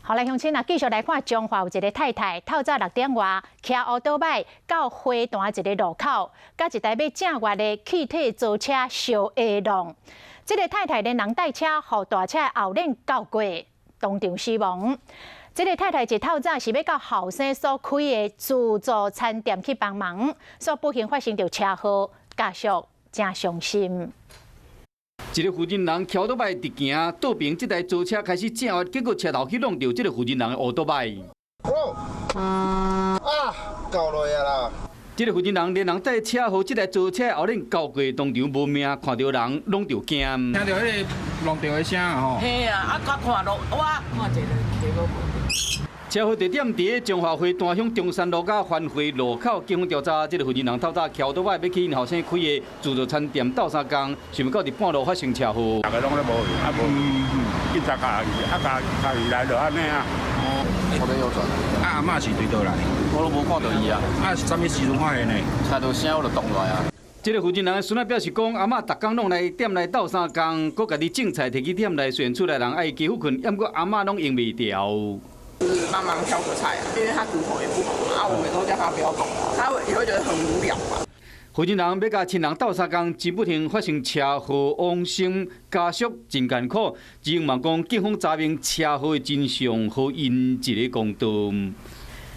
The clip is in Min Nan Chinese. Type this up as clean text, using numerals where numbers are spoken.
好來，鄉親啊，繼續來看彰化有一个太太，透早6點外，騎烏多擺到花壇一个路口，佮一台欲正越的汽體槽車相下撞。這个太太連人帶車，予大車後輪鉤過，當場死亡。這个太太一透早是欲到後生所開的自助餐店去幫忙，所以不幸發生著車禍，家屬誠傷心。一个婦人騎烏多擺直行，倒爿這台槽車開始正越，結果車頭去挵著這个婦人的烏多擺。啊，鉤落啊啦！這个婦人連人帶車，予這台槽車後輪鉤過，當場無命，看著人攏著驚。聽著彼个挵著的聲吼。嘿啊，啊，我看落，我看一个騎無。車禍地點佇彰化花壇鄉中山路佮環匯路口，警方調查，這个婦人透早騎烏多擺欲去𪜶後生開的自助餐店鬥相共，想袂到佇半路發生車禍。逐个攏咧無去，啊無，警察共啊共共伊來就按呢啊。左邊右轉。啊，阿嬤是對佗來？我攏無看著伊啊。啊，是啥物時陣發現的？聽著聲我就動落來啊。這个婦人的孫仔表示講，阿嬤逐工攏來店內鬥相共，閣家己種菜提去店內，雖然厝內人愛加苦睏，毋過阿嬤攏用袂牢。就是幫忙挑個菜啊，因為他骨頭也不好嘛，啊，我們都叫他不要動，他會也會覺得很無聊吧。婦人欲共親人鬥相共，真不幸發生車禍往生，家屬真艱苦，只希望講警方查明車禍的真相，予𪜶一个公道。